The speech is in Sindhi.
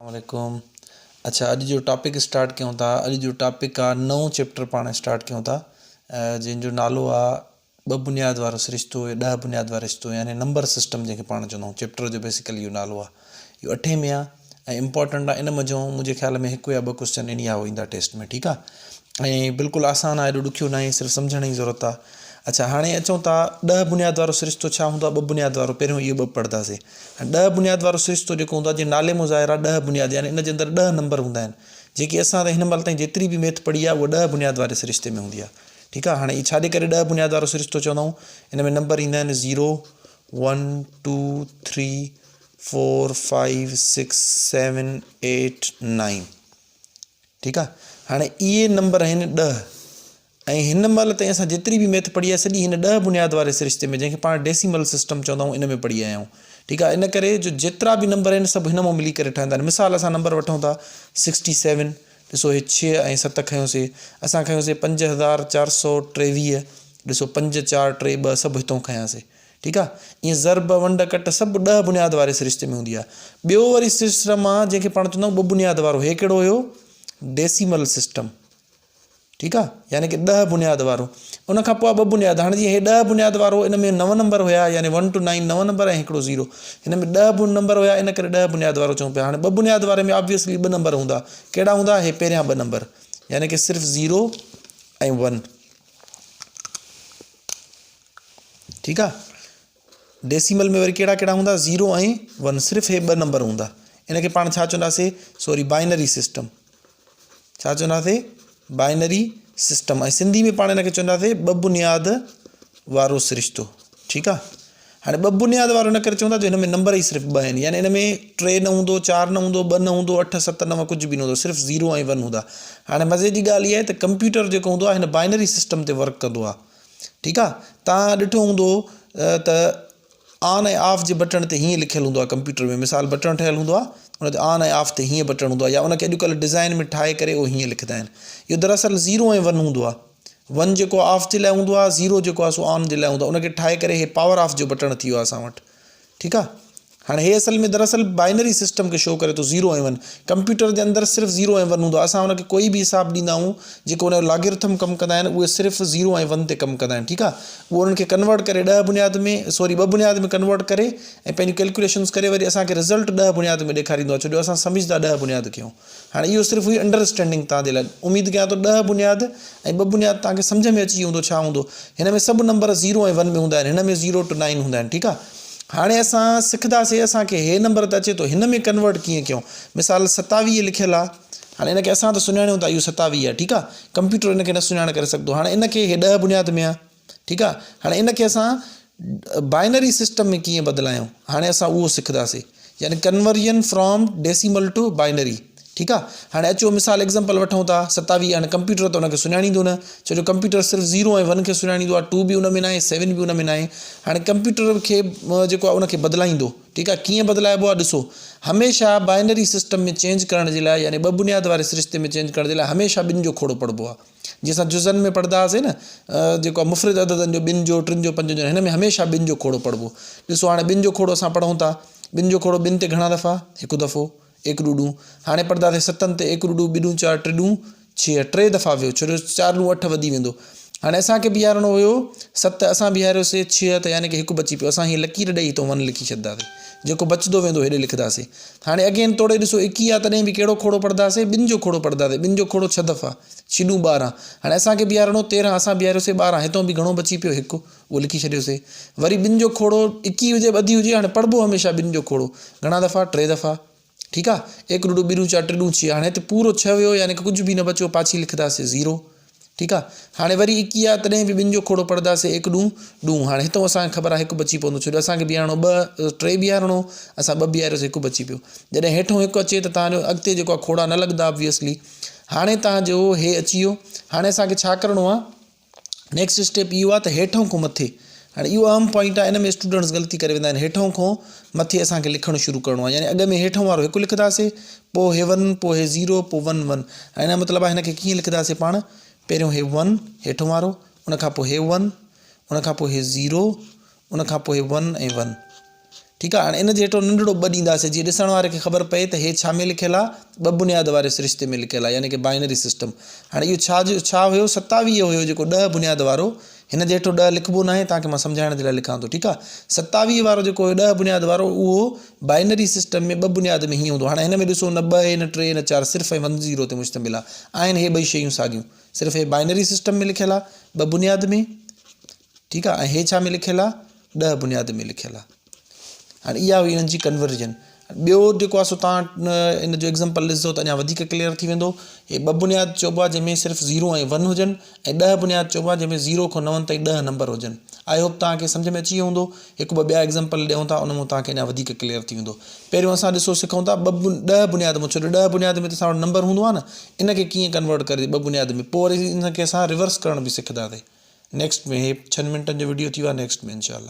عليڪم اڇا اڄ جو ٽاپڪ اسٽارٽ ڪيون ٿا اڄ جو ٽاپڪ آ نئون چيپٽر پاڻ اسٽارٽ ڪيون ٿا جنهن جو نالو آ ٻه بنياد وارو سرشتو يا ڏهه بنياد وارو رشتو يعني نمبر سسٽم جنهن کي پاڻ چوندا آهيون چيپٽر جو بيسيڪلي اهو نالو آ اهو اٺين ۾ آ ۽ امپورٽنٽ آ ان منجهون منهنجي خيال ۾ هڪ يا ٻه ڪوشچن انهي آ ايندا ٽيسٽ ۾ ٺيڪ آ ۽ بلڪل آسان آ ايڏو ڏکيو ناهي صرف سمجهڻ جي ضرورت آ اڇا هاڻي اچون ٿا ڏهه بنياد وارو سرشتو ڇا هوندو آ ٻه بنياد وارو پهريون اهو ٻه پڙهنداسين هاڻي ڏهه بنياد وارو سرشتو جيڪو هوندو آهي جيئن نالي مان ظاهر آهي ڏهه بنياد يعني ان جي اندر ڏهه نمبر هوندا آهن جيڪي اسان ته هن مهل تائين جيتري به ميٿ پڙهي آهي اها ڏهه بنياد واري سرشتي ۾ هوندي آهي ٺيڪ آهي هاڻي ڇا جي ڪري ڏهه بنياد وارو سرشتو چوندا آهيون ان ۾ نمبر ايندا آهن zero one two three four five six seven eight nine ٺيڪ آ هاڻي اهي نمبر آهن ڏهه ۽ هن مهل تائين اسان جيتري به ميٿ پڙهي آهي سڄي هن ڏهه بنياد واري سرشتي ۾ جنهن کي پاڻ ڊيسيمل سسٽم چوندا آهيون ان ۾ پڙهي آيا آهيون ٺيڪ آ ان ڪري جو جيترا به نمبر آهن سڀ هن مان ملي ڪري ٺهندا آهن مثال اسان نمبر وٺون ٿا سڪسٽي سيون ڏسو هي ڇهه ۽ ست کنيوسي اسان کنيوسي 5423 ڏسو پنج چار ٽي ٻه سڀ هتون کنياسي ٺيڪ آ ائين ضرب ونڊ ڪٽ سڀ ڏهه بنياد واري سرشتي ۾ هوندي آ ٻيو وري سسٽم آ جنهن کي پاڻ چوندا آهيون ٻه بنياد وارو هي ڪهڙو هيو ڊيسيمل سسٽم ٺيڪ آ يعني ڪي ڏهه بنياد وارو ان کان پوء ٻه بنياد هاڻي جيئن هي ڏهه بنياد وارو ان ۾ نو نمبر هيا يعني ون ٽو نائن نو نمبر ۽ هڪڙو زيرو هن ۾ ڏهه به نمبر هيا ان ڪري ڏهه بنياد وارو چئون پيا هاڻي ٻه بنياد واري ۾ آبويسلي ٻه نمبر هوندا ڪهڙا هوندا هي پهريان ٻه نمبر يعني ڪي صرف زيرو ۽ ون ٺيڪ آ ڊيسيمل ۾ وري ڪهڙا ڪهڙا هوندا زيرو ۽ ون صرف هي ٻه نمبر هوندا ان کي پاڻ ڇا چونداسي سوري بائنري سسٽم ڇا چونداسي بائنري سسٽم ۽ سنڌي ۾ پاڻ ان کي چونداسي ٻه بنياد وارو سرشتو ٺيڪ آ هاڻي ٻه بنياد وارو ان ڪري چوندا جو هن ۾ نمبر ئي صرف ٻه آهن يعني ان ۾ ٽي نه هوندو چار نه هوندو ٻه نه هوندو اٺ ست نو ڪجهه به نه هوندو صرف زيرو ۽ ون هوندا هاڻي مزي جي ڳالهه اها آهي ته ڪمپيوٽر جيڪو هوندو آهي هن بائنري سسٽم تي ورڪ ڪندو آهي ٺيڪ آ تان ڏٺو هوندو ته آن ۽ آف جي بٽڻ تي هيئن لکيل هوندو آهي ڪمپيوٽر ۾ مثال بٽڻ ٺهيل هوندو آهي ان تي آن ۽ آف تي هيئن بٽڻ هوندو آهي يا ان کي اڄڪلهه ڊزائن ۾ ٺاهي ڪري اهو هيئن لکندا آهن اهو دراصل زيرو ۽ ون هوندو آهي ون جيڪو آف جي لاء هوندو آهي زيرو جيڪو آهي سو آن جي لاء هوندو آهي ان کي ٺاهي ڪري هي پاور آف جو بٽڻ ٿي ويو آهي اسان وٽ ٺيڪ آ هاڻي هي اصل ۾ دراصل بائنري سسٽم کي شو ڪري ٿو زيرو ۽ ون ڪمپيوٽر جي اندر صرف زيرو ۽ ون هوندو آ اسان ان کي ڪوئي به حساب ڏيندا آهيون جيڪو ان جو لاگرٿم ڪم ڪندا آهن اهي صرف زيرو ۽ ون تي ڪم ڪندا آهن ٺيڪ آ اهو انهن کي ڪنورٽ ڪري ڏهه بنياد ۾ سوري ٻه بنياد ۾ ڪنورٽ ڪري ۽ پنهنجون ڪيلڪوليشنز ڪري وري اسان کي رزلٽ ڏهه بنياد ۾ ڏيکاريندو آ ڇو جو اسان سمجهدا ڏهه بنياد کي آهيون هاڻي اهو صرف هئي انڊر اسٽينڊنگ توهان جي لاء. اميد ڪيان ٿو ڏهه بنياد ۽ ٻه بنياد توهان کي سمجهه ۾ اچي ويو هوندو ڇا هوندو. هن ۾ سڀ نمبر زيرو ۽ ون ۾ هوندا آهن. هن ۾ زيرو ٽو نائن هوندا آهن ٺيڪ آ. هاڻي اسان سکنداسي اسان کي هي نمبر ته اچي ٿو هن ۾ ڪنورٽ ڪيئن ڪيون. مثال 27 لکيل آ. هاڻي ان کي اسان ته سڃاڻيون ٿا اهو 27 آ ٺيڪ آ. ڪمپيوٽر ان کي نه سڃاڻ ڪري سگهندو. هاڻي ان کي هي ڏهه بنياد ۾ آ. ٺيڪ آ هاڻي ان کي اسان بائنري سسٽم ۾ ڪيئن بدلايون هاڻي اسان اهو سکنداسي يعني conversion from decimal to binary ٺيڪ آ هاڻي اچو مثال ايگزامپل وٺون ٿا 27 هاڻي ڪمپيوٽر ته ان کي سڃاڻيندو نه ڇو جو ڪمپيوٽر صرف 0 ۽ 1 کي سڃاڻيندو آ 2 به ان ۾ ناهي 7 به ان ۾ ناهي هاڻي ڪمپيوٽر کي جيڪو آ ان کي بدلائيندو ٺيڪ آ ڪيئن بدلائبو آ ڏسو هميشه بائنري سسٽم ۾ چينج ڪرڻ جي لاء يعني ٻه بنياد واري سرشتي ۾ چينج ڪرڻ جي لاء هميشه ٻن جو کوڙو پڙهبو آ جيئن اسان جزن ۾ پڙهندا هئاسين نه جيڪو آهي مفرد عددن جو ٻن جو ٽن جو پنجن جو هن ۾ هميشه ٻن جو کوڙو پڙهبو ڏسو هاڻي ٻن جو کوڙو اسان پڙهون ٿا ٻن جو کوڙو ٻن تي گهڻا دفعا هڪ دفعو ايڪ ڏوڏون هاڻي پڙهنداسين ستن تي ايڪ ڏوڏو ٻه ڏون چار ٽي ڏون ڇهه ٽي دفعا ويو ڇو جو چار ڏون اٺ وڌي ويندو هاڻي اسان کي بيهارڻو هيو ست اسان بيهاريوسي ڇهه ته يعني ڪي هڪ بچي پيو اسان هي لڪير ڏئي هتو ون لکي ڇڏنداسين جيڪو بچندو ويندو هيڏي لکنداسين هاڻي اگين توڙي ڏسو ايڪيهه آ تڏهن به ڪهڙو کوڙو پڙهنداسين ٻن جو کوڙو پڙهنداسين ٻن جو کوڙو ڇهه دفعا ڇڏون 12 هاڻي اسان کي بيهارڻو 13 اسان بيهاريوسي 12 هتون به گهڻو بچي پيو هڪ اهو لکي ڇڏيوسي وري ٻن جو کوڙو ايڪيهه هجي ٻڌي هجي هاڻي پڙهبو هميشه ٻن جو کوڙو گهڻا دفعا ٽي دفعا ٺيڪ آ ايڪ ڏوڏو ٻه ڏون چار ٽي ڏون ڇهه هاڻي هتي پورو ڇهه ويو يعني ڪه ڪجهه به نه بچيو پاڇي لکنداسي زيرو ٺيڪ آ هاڻي وري ايڪيهه آ تڏهن به ٻن جو کوڙو پڙهنداسي ايڪ ڏون ڏون هاڻي هتون اسان کي خبر آ هڪ بچي پوندو ڇو جو اسان کي بيهارڻو ٻه ٽي بيهارڻو اسان ٻه بيهاريوسي هڪ بچي پيو جڏهن هيٺون هڪ اچي ته تان جو اڳتي جيڪو آ کوڙا نه لڳندا آبويسلي هاڻي تان جو هي اچي ويو هاڻي اسان کي ڇا ڪرڻو آ نيڪسٽ اسٽيپ اهو آ ته هيٺون کان مٿي هاڻي اهو اهم پوائنٽ آ ان ۾ اسٽوڊنٽس غلطي ڪري ويندا آهن هيٺون کان مٿي اسان کي لکڻ شروع ڪرڻو آ يعني اڳ ۾ هيٺون وارو هڪ لکنداسي پوء هي ون پوء هي زيرو پوء ون ون هاڻي ان جو مطلب آ هن کي ڪيئن لکنداسي پاڻ پهريون هي ون هيٺون وارو ان کان پوء هي ون ان کان پوء هي زيرو ان کان پوء هي ون ۽ ون. ٺيڪ آ هاڻي ان جي هيٺو ننڍڙو ٻه ڏينداسين جيئن ڏسڻ واري کي خبر پئي ته هي ڇا ۾ لکيل آ ٻه بنياد واري سرشتي ۾ لکيل آ يعني ڪي بائنري سسٽم هاڻي اهو ڇا جو ڇا هيو 27 هيو جيڪو ڏهه بنياد وارو هن جي هيٺو ڏهه لکبو ناهي توهان کي مان سمجهائڻ جي لاء لکان ٿو ٺيڪ آ 27 وارو جيڪو هيو ڏهه بنياد وارو اهو بائنري سسٽم ۾ ٻه بنياد ۾ هيئن هوندو هاڻي هن ۾ ڏسو نه ٻه نه ٽي نه چار صرف ۽ ون زيرو تي مشتمل آ آهن هي ٻئي شيون ساڳيون صرف هي بائنري سسٽم ۾ لکيل آ ٻه بنياد ۾ ٺيڪ آ ۽ هي ڇا ۾ لکيل آ ڏهه بنياد ۾ لکيل آ هاڻي اها هئي انهن جي ڪنورجن ٻيو جيڪو آ سو تان ان جو ايگزامپل ڏسندو ته اڃا وڌيڪ ڪليئر ٿي ويندو هي ٻه بنياد چئبو آ جنهن ۾ صرف زيرو ۽ ون هجن ۽ ڏهه بنياد چئبو آ جنهن ۾ زيرو کان نون تائين ڏهه نمبر هجن I hope توهان کي سمجهه ۾ اچي ويو هوندو هڪ ٻه ٻيا ايگزامپل ڏيون ٿا ان مان توهان کي اڃا وڌيڪ ڪليئر ٿي ويندو پهريون اسان ڏسو سکون ٿا ٻه ڏهه بنياد مان ڇو جو ڏهه بنياد ۾ ته اسان وٽ نمبر هوندو آ نه ان کي ڪيئن ڪنورٽ ڪرجي ٻه بنياد ۾ پوء وري ان کي اسان ريورس ڪرڻ به سکنداسين نيڪسٽ ۾ هي ڇهن منٽن جو وڊيو ٿي ويو آهي نيڪسٽ ۾ انشاء الله.